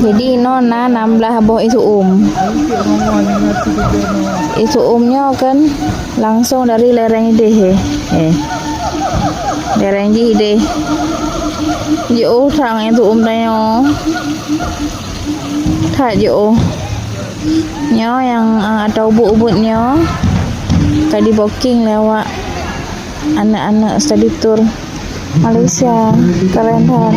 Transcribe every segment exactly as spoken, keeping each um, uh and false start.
Jadi inoe na nam blaih boh ie su'um. Ie su'um nyoe kan langsong dari lereng ideh, eh. Eh. Lereng jih ideh. Jiôh that ie su'um tanyoe. That jiôh. Nyoe nyang, ah, ata ubit-ubit nyoe ka di-booking lé awak aneuk-aneuk study tour Malaysia. Keren that.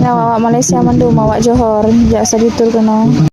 Nyoe awak Malaysia mandum, awak Johor jak study tour keunoe.